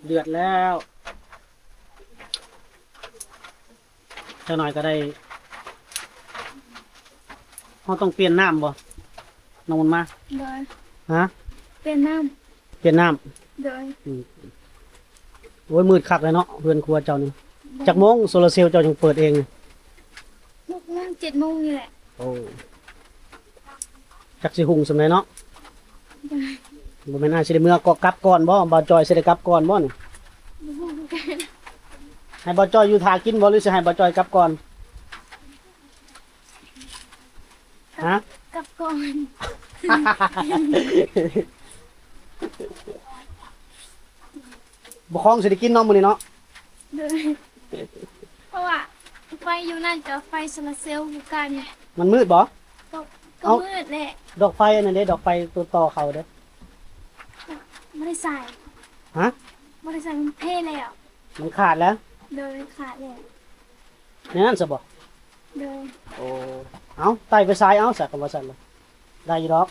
ເດືອດແລ້ວ ຈັກໜ້ອຍກໍໄດ້. ເຮົາຕ້ອງປ່ຽນນ້ຳບໍ່ ນ້ອງບຸນມາ? ໂດຍ. ຮະ? ປ່ຽນນ້ຳ. ປ່ຽນນ້ຳ. ໂດຍ. ອືມ ໂອ້ຍ ມືດຄັກເລີຍເນາະ ເຮືອນຄົວເຈົ້ານີ້. ໂດຍ. ຈັກໂມງໂຊລາເຊວເຈົ້າຈັ່ງເປີດເອງ? ຫົກໂມງ ເຈັດໂມງນີ້ແຫຼະ. ໂອ້ ຈັກຊິຮຸ່ງສ່ຳໃດເນາະ. ໂດຍ. ບໍ່ແມ່ນອ້າຍຊິໄດ້ເມືອກໍກັບກ່ອນບໍ່? ບ່າວຈ່ອຍຊິໄດ້ກັບກ່ອນບໍ່ນີ້? ບໍ່ຮູ້ຄືກັນ. ໃຫ້ບ່າວຈ່ອຍຢູ່ຖ້າກິນບໍ່ ຫຼືຊິໃຫ້ບ່າວຈ່ອຍກັບກ່ອນ? ຮະ? ກັບກ່ອນ. ບໍ່ຄອງຊິໄດ້ກິນເນາະມື້ນີ້ເນາະ. ໂດຍ. ເພາະວ່າໄຟຢູ່ນັ້ນກໍໄຟໂຊລາເຊວຄືກັນ. ມັນມືດບໍ່? ກໍ ກໍ ເອົ້າ ມືດແຫຼະ. ດອກໄຟອັນນັ້ນເດ້ ດອກໄຟຕົວຕໍ່ເຂົ້າເດ້? ບໍ່ໄດ້ໃສ່. ຮະ? ບໍ່ໄດ້ໃສ່ ມັນເພແລ້ວ. ມັນຂາດແລ້ວ? ໂດຍ ຂາດແລ້ວ. ແນວນັ້ນຊະບໍ່? ໂດຍ. ໂອ້ ເອົາ ໄຕ່ໄປສາຍເອົາຊະ ຄັນວ່າຊັ້ນລະ ໄດ້ຢູ່ດອກ.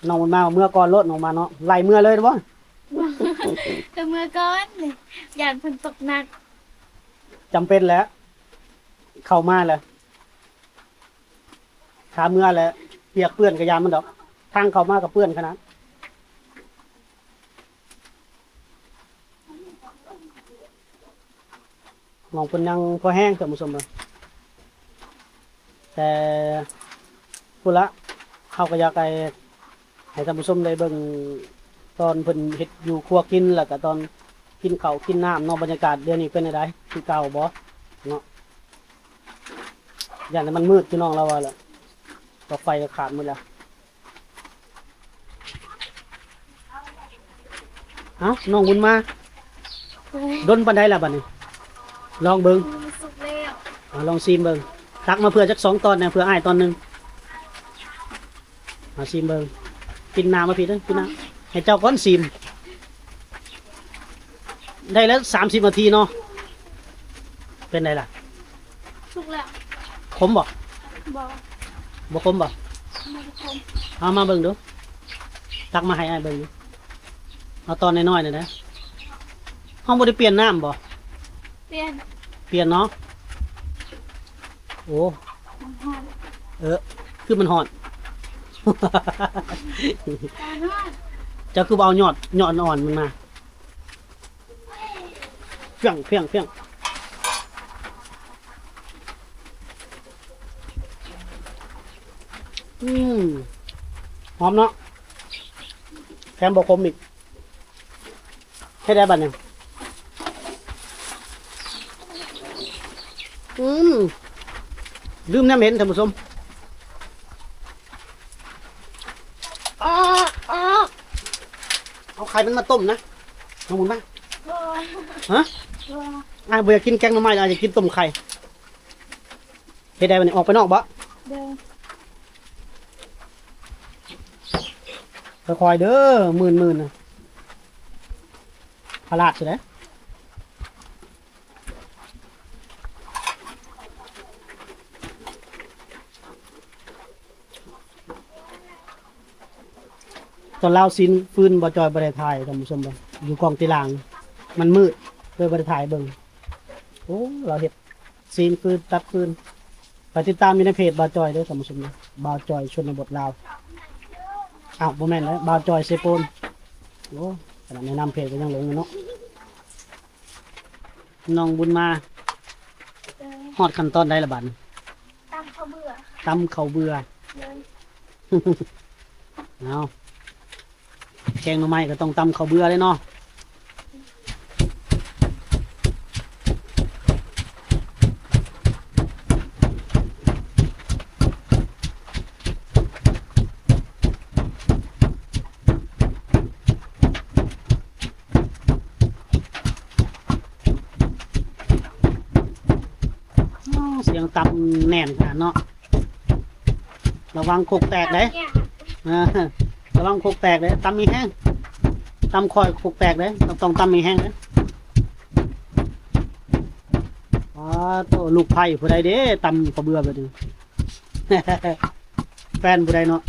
ນ້ອງບຸນມາເມືອກ່ອນໂລດ ນ້ອງມາເນາະ ໄລ່ເມືອເລີຍບໍ່? ກໍເມືອກ່ອນ ຢ້ານຝົນຕົກໜັກ. ຈຳເປັນແຫຼະ ເຂົ້າມາແຫຼະ ຖ້າເມືອແຫຼະ ປຽກເປື້ອນກໍຢ່າມັນດອກ ທາງເຂົ້າມາກໍເປື້ອນຂະໜາດ. ນ້ອງເພິ່ນຍັງພໍແຮງ ທ່ານຜູ້ຊົມເອີຍ ແຕ່ພຸ້ນລະ ເຮົາກໍຢາກໃຫ້ ໃຫ້ທ່ານຜູ້ຊົມໄດ້ເບິ່ງຕອນເພິ່ນເຮັດຢູ່ຄົວກິນ ແລ້ວກໍຕອນກິນເຂົ້າກິນນ້ຳເນາະ ບັນຍາກາດດຽວນີ້ເປັນແນວໃດ ຄືເກົ່າບໍ່ເນາະ. ຢ້ານແຕ່ມັນມືດ ພີ່ນ້ອງລາວວ່າແຫຼະ ດອກໄຟກໍຂາດໝົດແລ້ວ. ເອົ້າ ນ້ອງບຸນມາ ໂອ້ຍ ດົນປານໃດລະບັດນີ້? ລອງເບິ່ງ ອືມ ສຸກແລ້ວ. ເອົາ ລອງຊີມເບິ່ງ ຕັກມາເພື່ອຈັກສອງຕອນແດ່ ເພື່ອອ້າຍຕອນໜຶ່ງ. ເອົາ ຊີມເບິ່ງ ກິນນ້ຳມາພີ້ເດີ ກິນນ້ຳ ໃຫ້ເຈົ້າກ່ອນຊີມ. ໄດ້ແລ້ວສາມສິບນາທີເນາະ ເປັນໃດລະ? ສຸກແລ້ວ. ຂົມບໍ່? ບໍ່. ບໍ່ຂົມບໍ່? ບໍ່ໄດ້ຂົມ. ເອົາມາເບິ່ງດູ ຕັກມາໃຫ້ອ້າຍເບິ່ງດູ. ເອົາຕອນນ້ອຍໆ ນີ້ນະ. ເຮົາບໍ່ໄດ້ປ່ຽນນ້ຳບໍ່? ປ່ຽນ. ປ່ຽນເນາະ. ໂອ້ ມັນຮ້ອນ. ເອີ ຄືມັນຮ້ອນ. ມັນຮ້ອນ. ເຈົ້າຄືບໍ່ເອົາຍອດ ຍອດອ່ອນມັນມາ? ພຽງ ພຽງ ພຽງ. ອືມ ຫອມເນາະ ແຖມບໍ່ຂົມອີກ. ເຮັດໄດ້ບັດນີ້. ອືມ ລືມແນມເຫັນ ທ່ານຜູ້ຊົມ. ອາ ອາ ເອົາໄຂ່ມັນມາຕົ້ມນະ ນ້ອງບຸນມາ. ບໍ່. ຮະ? ບໍ່. ອ້າຍບໍ່ຢາກກິນແກງໜໍ່ໄມ້ ອ້າຍຢາກກິນຕົ້ມໄຂ່. ເຮັດໄດ້ບັດນີ້ ອອກໄປນອກບໍ່? ໂດຍ. ຄ່ອຍໆເດີ ໝື່ນໆນະ ພະລາດຊິໄດ. ຕອນລາວຊີ້ນຟືນ ບ່າວຈ່ອຍບໍ່ໄດ້ຖ່າຍ ທ່ານຜູ້ຊົມເບິ່ງ ຢູ່ກ້ອງຕິລາງ ມັນມືດ ເລີຍບໍ່ໄດ້ຖ່າຍເບິ່ງ. ໂອ້ ລາວເຮັດຊີ້ນຟືນ ຕັດຟືນ. ໄປຕິດຕາມຢູ່ໃນເພຈບ່າວຈ່ອຍເດີ ທ່ານຜູ້ຊົມເດີ ບ່າວຈ່ອຍຊົນນະບົດລາວ. ອ້າວ ບໍ່ແມ່ນເດີ ບ່າວຈ່ອຍເຊໂປນ. ໂອ້ ຂະໜາດແນະນຳເພຈກໍຍັງຫຼົງຢູ່ເນາະ. ນ້ອງບຸນມາ ໂດຍ. ຮອດຂັ້ນຕອນໃດລະບັດນີ້? ຕຳເຂົ້າເບືອ. ຕຳເຂົ້າເບືອ. ໂດຍ. ເອົາ ແກງໜໍ່ໄມ້ກໍຕ້ອງຕຳເຂົ້າເບືອເດ້ເນາະ. ໂອ້ ສຽງຕຳແໜ້ນຂະໜາດເນາະ. ລະວັງຄົກແຕກເດ້. ເອີ ລະວັງຄົກແຕກເດ້. ຕຳມີແຮງ. ຕຳຂ້ອຍຄົກແຕກເດ້. ຕ້ອງ ຕ້ອງຕຳມີແຮງເດ້. ອໍ ໂຕ ລູກໃພ້ຜູ້ໃດເດ້ ຕຳເຂົ້າເບືອແບບນີ້. ແຟນຜູ້ໃດເນາະ.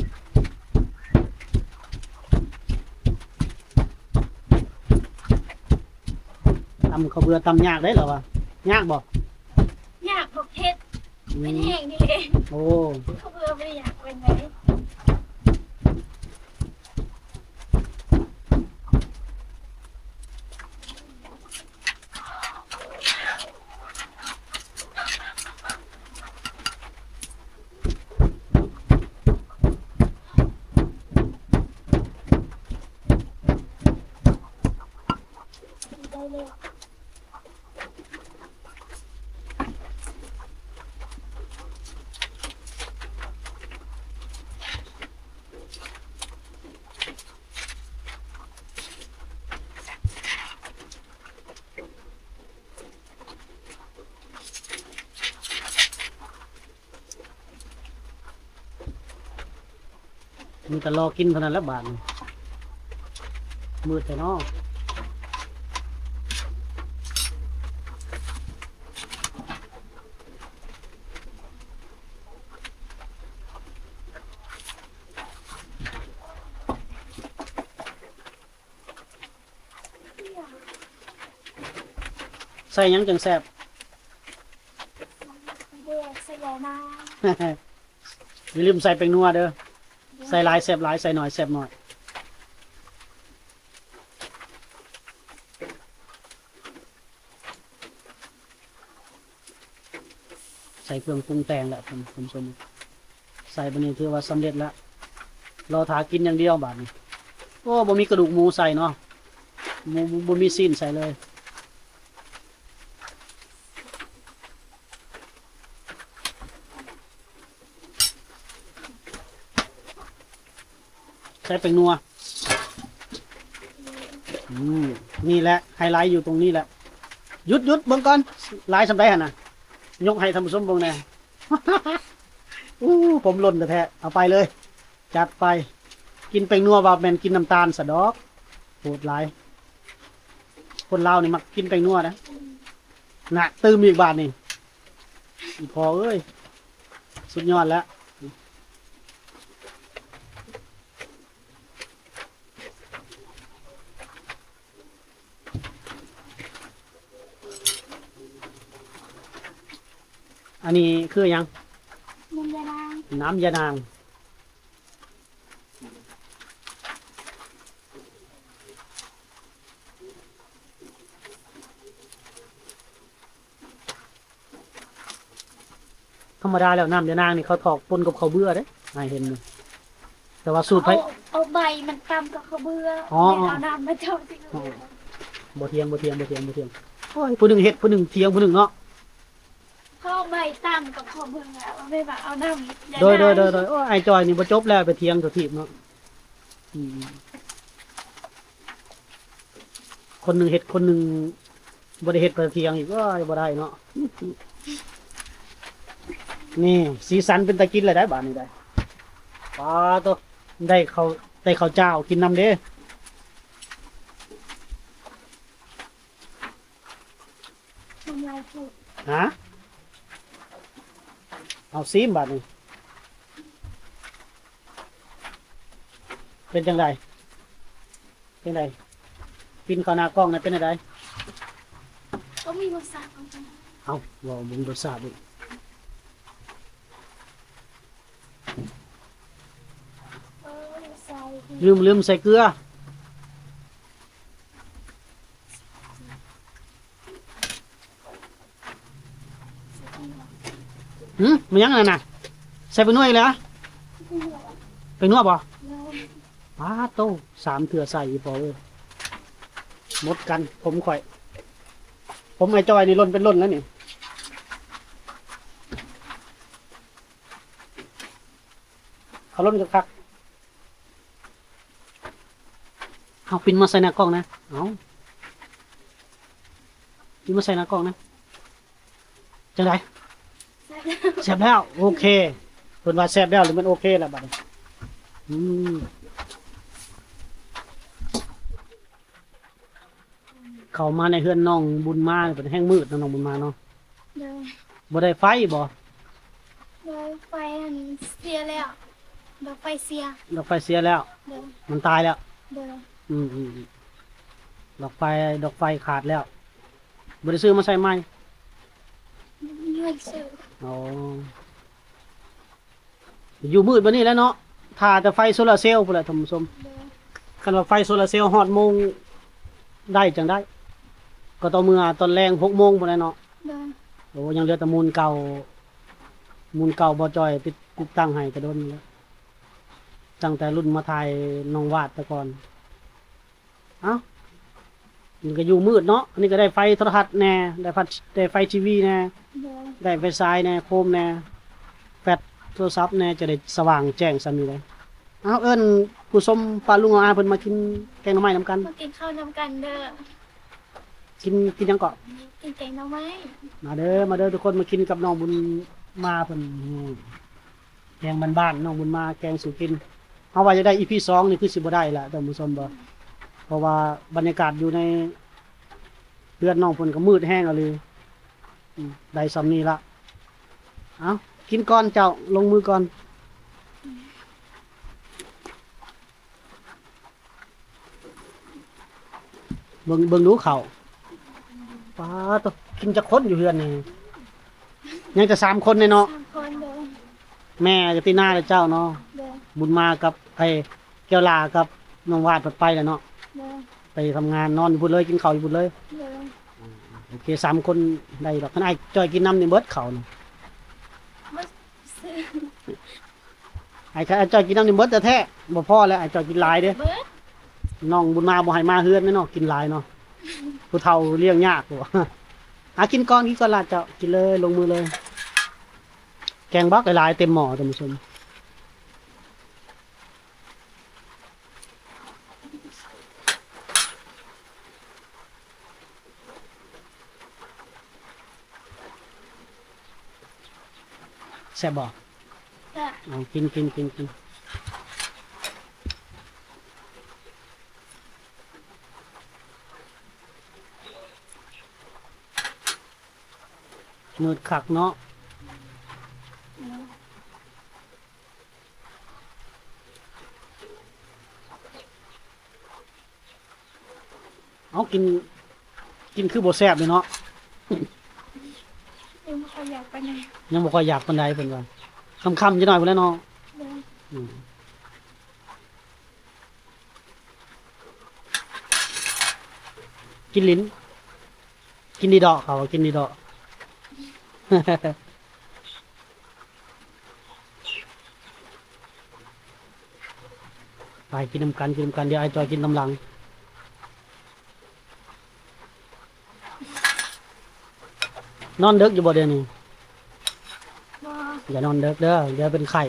ເຂົ້າເບືອຕຳຍາກເດ້ລາວວ່າ. ຍາກບໍ່? ຍາກ ເພາະເຜັດ ອືມ ເຜັດແຮງນີ້ແຫຼະ. ໂອ້ ເຂົ້າເບືອບໍ່ໄດ້ຍາກປານໃດ. ມີແຕ່ລໍກິນເທົ່ານັ້ນແຫຼະບາດນີ້ ມືດແທ້ເນາະ. ໃສ່ຫຍັງຈັ່ງແຊບ? ໃສ່ຢານາງ. ຢ່າລືມໃສ່ແປ້ງນົວເດີ. ໃສ່ຫຼາຍແຊບຫຼາຍ ໃສ່ໜ້ອຍແຊບໜ້ອຍ. ໃສ່ເຄື່ອງປຸງແຕ່ງແລ້ວທ່ານຜູ້ຊົມ, ໃສ່ບາດນີ້ຖືວ່າສຳເລັດແລ້ວ, ລໍຖ້າກິນຢ່າງດຽວບາດນີ້. ໂອ້ ບໍ່ມີກະດູກໝູໃສ່ເນາະ, ໝູ ບໍ່ມີຊີ້ນໃສ່ເລີຍ. ໃສ່ແປ້ງນົວ. ອືມ ນີ້ແຫຼະ ໄຮໄລຢູ່ຕົງນີ້ແຫຼະ. ຢຸດໆ ເບິ່ງກ່ອນ ຫຼາຍສ່ຳໃດຫັ້ນນະ? ຍົກໃຫ້ທ່ານຜູ້ຊົມເບິ່ງແດ່. ອູ້ ຜົມຫຼົ່ນແທ້ໆ. ເອົາໄປເລີຍ ຈັດໄປ. ກິນແປ້ງນົວວ່າແມ່ນກິນນ້ຳຕານຊະດອກ. ໂຫດຫຼາຍ. ຄົນລາວນີ້ມັກກິນແປ້ງນົວນະ. ນະ ຕື່ມອີກບາດນີ້. ອີ່ພໍ່ເອີຍ ສຸດຍອດແລ້ວ. ອັນນີ້ຄືຫຍັງ? ນ້ຳຢານາງ. ນ້ຳຢານາງ. ທຳມະດາແລ້ວນ້ຳຢານາງນີ້ເຂົາຖອກປົນກັບເຂົ້າເບືອເດ້ ອ້າຍເຫັນຢູ່. ແຕ່ວ່າສູດໃຜ ເອົາ ເອົາໃບມັນຕຳກັບເຂົ້າເບືອ. ອໍ ແມ່ນ ອໍ ເອົານ້ຳມາຈອກ. ອໍ ບໍ່ຖຽງ ບໍ່ຖຽງ ບໍ່ຖຽງ ບໍ່ຖຽງ. ໂອ້ຍ ຜູ້ໜຶ່ງເຮັດ ຜູ້ໜຶ່ງຖຽງ ຜູ້ໜຶ່ງເນາະ. ເຂົາເອົາໃບຕຳກັບເຂົ້າເບືອ ແບບວ່າເອົານ້ຳຢານາງ. ໂດຍ ໂດຍ ໂດຍ ໂດຍ. ໂອ້ຍ ອ້າຍຈ່ອຍນີ້ບໍ່ຈົບແລ້ວ ໄປຖຽງຕົວຖີບເນາະ. ອືມ ຄົນໜຶ່ງເຮັດ ຄົນໜຶ່ງບໍ່ໄດ້ເຮັດ ໄປຖຽງອີກ ໂອ້ຍ ບໍ່ໄດ້ເນາະ. ນີ້ ສີສັນເປັນຕາກິນແລ້ວໄດ໋ບາດນີ້ໄດ໋. ປາໂຕ ໄດ້ເຂົ້າ ໄດ້ເຂົ້າຈ້າວກິນນຳເດ້. ນ້ຳລາຍພຸດ. ຫາ ເອົາຊີມບາດນີ້ ເປັນຈັ່ງໃດ? ຈັ່ງໃດ? ປິ່ນເຂົ້າໜ້າກ້ອງນະ ເປັນຈັ່ງໃດ? ກໍມີລົດຊາດຂອງມັນ. ເອົ້າ ເວົ້າເບິ່ງລົດຊາດເບິ່ງ. ເອີ ໃສ່ ລືມ ລືມໃສ່ເກືອ. ຫື ມັນຫຍັງອັນນັ້ນນະ? ໃສ່ແປ້ງນົວອີກແລ້ວ? ແປ້ງນົວບໍ່? ປາໂຕ ສາມເທື່ອໃສ່ອີ່ພໍ່ເອີຍ. ໝົດກັນ ຜົມຂ້ອຍ ຜົມອ້າຍຈ່ອຍນີ້ຫຼົ່ນເປັນຫຼົ່ນແລ້ວນີ້. ເຂົາຫຼົ່ນຄັກໆ. ເອົາ ປິ່ນມາໃສ່ໜ້າກ້ອງນະ. ເອົາ ປິ່ນມາໃສ່ໜ້າກ້ອງນະ. ຈັ່ງໃດ? ແຊບແລ້ວ. ແຊບແລ້ວ ໂອເຄ. ເພິ່ນວ່າແຊບແລ້ວ ຫຼືມັນໂອເຄແລ້ວບາດນີ້. ອືມ ເຂົ້າມາໃນເຮືອນນ້ອງບຸນມາ ເປັນແຮ່ງມືດເນາະ ນ້ອງບຸນມາເນາະ. ໂດຍ. ບໍ່ໄດ້ໄຟບໍ່? ໂດຍ ໄຟອັນເສຍແລ້ວ ດອກໄຟເສຍ. ດອກໄຟເສຍແລ້ວ. ໂດຍ. ມັນຕາຍແລ້ວ. ໂດຍ. ອືມໆໆ ດອກໄຟ ດອກໄຟຂາດແລ້ວ. ບໍ່ໄດ້ຊື້ມາໃສ່ໃໝ່? ບໍ່ໄດ້ຊື້. ອໍ ຢູ່ມືດບາດນີ້ແຫຼະເນາະ ຖ້າແຕ່ໄຟໂຊລາເຊວພຸ້ນແຫຼະທ່ານຜູ້ຊົມ. ໂດຍ. ຄັນວ່າໄຟໂຊລາເຊວຮອດໂມງໄດ້ຈັ່ງໄດ້ ກໍຕໍ່ເມື່ອຕອນແລງຫົກໂມງພຸ້ນແຫຼະເນາະ. ໂດຍ. ໂອ້ ຍັງເຫຼືອແຕ່ມູນເກົ່າ ມູນເກົ່າບໍ່ຈ່ອຍຕິດ ຕິດຕັ້ງໃຫ້ແຕ່ດົນແລ້ວ ຕັ້ງແຕ່ລຸ້ນມາຖ່າຍນ້ອງວາດແຕ່ກ່ອນ. ເອົ້າ ມັນກໍຢູ່ມືດເນາະ ອັນນີ້ກໍໄດ້ໄຟໂທລະທັດແດ່ ໄດ້ໄຟ ໄດ້ໄຟທີວີແດ່ ໂດຍ ໄດ້ໄຟສາຍແດ່ ໂຄມແດ່ ແຟລດໂທລະສັບແດ່ ຈະໄດ້ສະຫວ່າງແຈ້ງສ່ຳນີ້ເດ້. ເອົ້າ ເອີ້ນຜູ້ຊົມ ປ້າລຸງອາເພິ່ນມາກິນແກງໜໍ່ໄມ້ນຳກັນ ມາກິນເຂົ້ານຳກັນເດີ້. ກິນ ກິນຫຍັງເກາະ? ກິນແກງໜໍ່ໄມ້. ມາເດີ້ ມາເດີ້ທຸກຄົນ ມາກິນກັບນ້ອງບຸນມາເພິ່ນ. ແກງບ້ານໆ ນ້ອງບຸນມາແກງສູ່ກິນ. ເຮົາວ່າຢາກໄດ້ອີພີສອງນີ້ຄືຊິບໍ່ໄດ້ລະທ່ານຜູ້ຊົມເນາະ ເພາະວ່າບັນຍາກາດຢູ່ໃນເຮືອນນ້ອງເພິ່ນກໍມືດແຮງອີ່ຫຼີ. ອືມ ໄດ້ສ່ຳນີ້ລະ. ເອົ້າ ກິນກ່ອນເຈົ້າ ລົງມືກ່ອນ. ເບິ່ງ ເບິ່ງດູເຂົ້າ ປາດໂທ້ ກິນຈັກຄົນຢູ່ເຮືອນນີ້? ຍັງແຕ່ສາມຄົນເດ້ເນາະ. ສາມຄົນ ໂດຍ. ແມ່ກະຕິນາ ແລະເຈົ້າເນາະ. ໂດຍ. ບຸນມາກັບ ເອີ ແກ້ວຫຼ້າກັບນ້ອງວາດເພິ່ນໄປແລ້ວເນາະ. ໂດຍ. ໄປທຳງານ ນອນຢູ່ພຸ້ນເລີຍ ກິນເຂົ້າຢູ່ພຸ້ນເລີຍ. ໂດຍ. ໂອເຄ ສາມຄົນໄດ້ດອກ ຄັນອ້າຍຈ່ອຍກິນນຳນີ້ເບິດເຂົ້ານີ້. ບໍ່ຊື້. ອ້າຍ ອ້າຍຈ່ອຍກິນນຳນີ້ເບິດແທ້ໆ ບໍ່ພໍແລ້ວ ອ້າຍຈ່ອຍກິນຫຼາຍເດ້. ເບິດ. ນ້ອງບຸນມາບໍ່ໃຫ້ມາເຮືອນເນາະ ກິນຫຼາຍເນາະ ຜູ້ເຖົ້າລ້ຽງຍາກ. ອາ ກິນກ່ອນ ກິນກ່ອນລະເຈົ້າ ກິນເລີຍ ລົງມືເລີຍ. ແກງບັກຫຼາຍໆ ເຕັມໝໍ້ທ່ານຜູ້ຊົມ. ແຊບບໍ່? ແຊບ. ເອົາ ກິນ ກິນ ກິນ ກິນ. ມືດຄັກເນາະ. ເອົາ ກິນ ກິນຄືບໍ່ແຊບເລີຍເນາະ. ຍັງບໍ່ຄ່ອຍຢາກປານໃດ ຍັງບໍ່ຄ່ອຍຢາກປານໃດເພິ່ນວ່າ. ຄ່ຳໆ ຈັກໜ້ອຍພຸ້ນແຫຼະເນາະ. ໂດຍ. ອືມ ກິນຫຼິ້ນ ກິນດີເດາະ ເຂົາວ່າກິນດີເດາະ. ໄປກິນນຳກັນ ກິນນຳກັນ ດຽວອ້າຍຈ່ອຍກິນຕາມຫຼັງ. ນອນເດິກຢູ່ບໍ່ດຽວນີ້? ບໍ່. ຢ່ານອນເດິກເດີ ດຽວເປັນໄຂ້.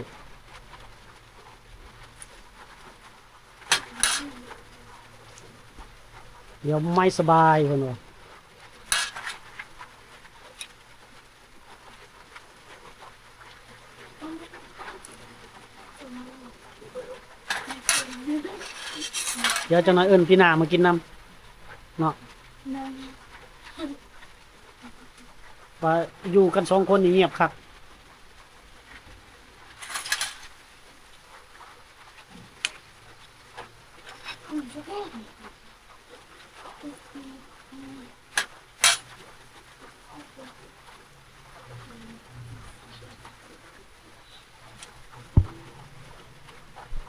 ດຽວໄມ່ສະບາຍເພິ່ນວ່າ. ດຽວຈັກໜ້ອຍເອີ້ນພີ່ນາມາກິນນຳເນາະ. ວ່າຢູ່ກັນສອງຄົນນີ້ງຽບຄັກ.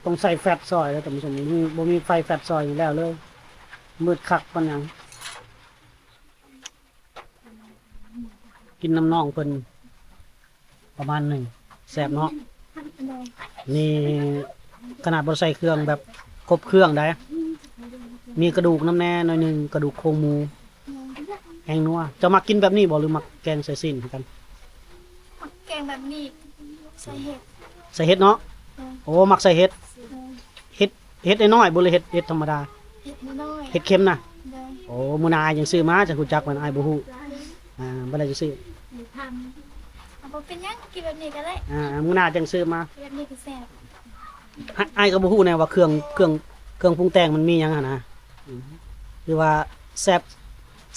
ຕ້ອງໃສ່ແຟດຊ່ອຍແລ້ວທ່ານຜູ້ຊົມ ບໍ່ມີ ບໍ່ມີໄຟແຟດຊ່ອຍນີ້ແລ້ວເລີຍ ມືດຄັກປານຫຍັງ. ກິນນຳນ້ອງເພິ່ນປະມານໜຶ່ງ ແຊບເນາະ. ໂດຍ. ນີ້ຂະໜາດບໍ່ໄດ້ໃສ່ເຄື່ອງແບບຄົບເຄື່ອງໃດ໋ ມີກະດູກນຳແດ່ໜ້ອຍໜຶ່ງ ກະດູກໂຄງໝູ ໂດຍ ແຮງນົວ. ເຈົ້າມັກກິນແບບນີ້ບໍ່ ຫຼືມັກແກງໃສ່ຊີ້ນຄືກັນ? ມັກແກງແບບນີ້ ໃສ່ເຫັດ. ໃສ່ເຫັດເນາະ. ໂດຍ. ໂອ້ ມັກໃສ່ເຫັດ. ໂດຍ. ເຫັດ ເຫັດນ້ອຍໆ ບໍ່ ຫຼືເຫັດ ເຫັດທຳມະດາ? ເຫັດນ້ອຍໆ. ເຫັດເຂັມນະ? ໂດຍ. ໂອ້ ມື້ໜ້າອ້າຍຈັ່ງຊື້ມາ ຈັ່ງຮູ້ຈັກ ມັນອ້າຍບໍ່ຮູ້. ອ່າ ບໍ່ໄດ້ຈັ່ງຊື້. ບໍ່ເປັນຫຍັງ ກິນແບບນີ້ກໍໄດ້. ອ່າ ມື້ໜ້າຈັ່ງຊື້ມາ. ແບບນີ້ກໍແຊບ. ອ້າຍກໍບໍ່ຮູ້ແນ່ວ່າເຄື່ອງ ເຄື່ອງ ເຄື່ອງປຸງແຕ່ງມັນມີຫຍັງຫັ້ນນະ. ອືມ ຖືວ່າແຊບ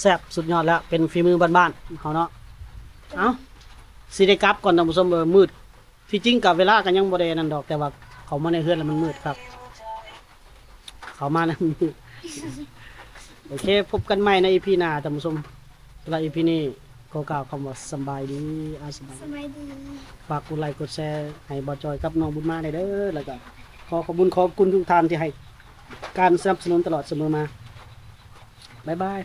ແຊບສຸດຍອດແລ້ວ ເປັນຝີມືບ້ານໆເຮົາເນາະ. ເອົ້າ ຊິໄດ້ກັບກ່ອນທ່ານຜູ້ຊົມ ເອີ ມືດ. ທີ່ຈິງກໍເວລາກໍຍັງບໍ່ໄດ້ນັ້ນດອກ ແຕ່ວ່າເຂົ້າມາໃນເຮືອນແລ້ວມັນມືດຄັກ ເຂົ້າມາແລ້ວມັນມືດ. ໂອເຄ ພົບກັນໃໝ່ໃນອີພີໜ້າທ່ານຜູ້ຊົມ. ສຳລັບອີພີນີ້ ຂໍກ່າວຄຳວ່າສະບາຍດີ ອາ ສະບາຍ ສະບາຍດີ ຝາກກົດໄລກົດແຊໃຫ້ບ່າວຈອຍກັບນ້ອງບຸນມາແດ່ເດີ ແລ້ວກໍຂໍຂອບຄຸນຂອບຄຸນທຸກທ່ານທີ່ໃຫ້ການສະໜັບສະໜູນຕະຫຼອດສະເໝີມາ ບາຍບາຍ.